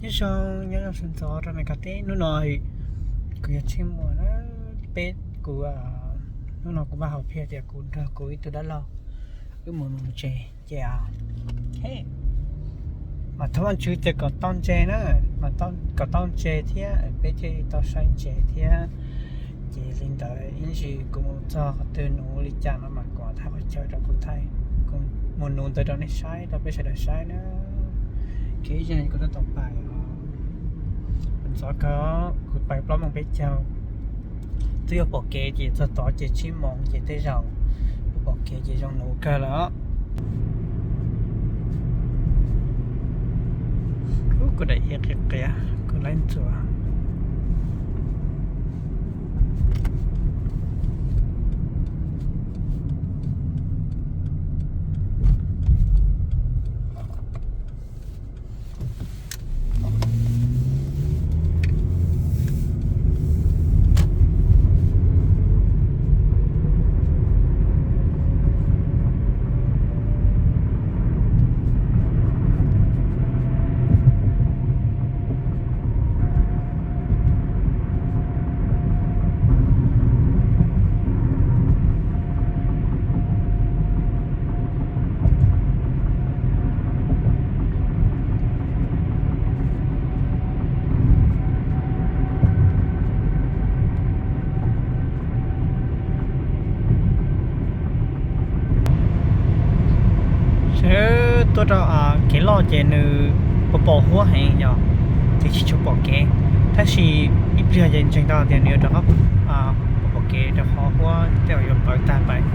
Nyob zoo, nyob zoo sawv ntxov rau Meskas teb. Hnub no kuv yog Tsheej Muas na, peb, kuv, hnub no kuv npaj hauv phiaj tias kuv nrog kuv ib tug dab laug wb mus mus ntses ces, he, mas thov Vajtswv tias kom tau ntses na, mas kom tau ntses thiab peb thiaj li tau saib ntses thiab. Ces li ntawd ib ntsis kuv mus txog qhov twg nuv li cas no mas kuv thaij qhov chaw rau kuv thaij, kuv mus nuv ntawd rau nej saib, rau peb sawv daws saib na. Kev ib zag kuv tab tom pais os, ntxov kawg, kuv pais plaub moos peb caug, twb yuav pom kev ces txog tod ces tsib moos ces tej zaum yuav pom kev ces zoo nuv kawg lawm. Kuv daim iab qias qias, kuv laib ntxuav. Sawv tuaj rau kev loj ces nws pos pos huab heev yog, ces tsis tshua pom kev. Tab sis ib pliag ces ntseeg tau tias nws yuav rov qab pos pom kev rau qhov huab tej zaum yuav pawv tag pais.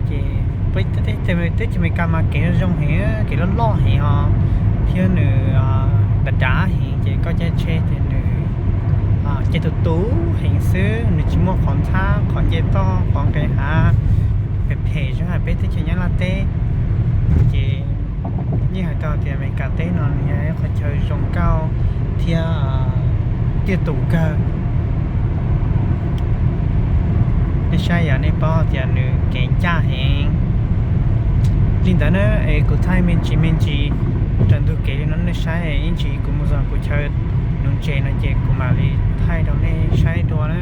Ces peb teb chaws Amelikas mas kev zoo heev, kev loj loj heev os, thiab nws dav dav heev ces koj caij tsheb ces nws caij tus tus heev xwb, nws tsis muaj qhov ntxhab qhov nce toj qhov nqes hav phem phem zoo hais peb teb chaws Nyab Laj teb. Ces yeej hais tau tias Amelikas teb no nws yog ib qhov chaw zoo nkauj thiab tiaj tus kawg. Nej saib yog nej paub tias nws kev ncaj heev li ntawd na, es kuv thaij me ntsis me ntsis raws ntug kev li no nej saib, ib ntsis kuv mus txog kuv chaw nuv ntses no ces kuv mam li thaij rau nej saib dua na.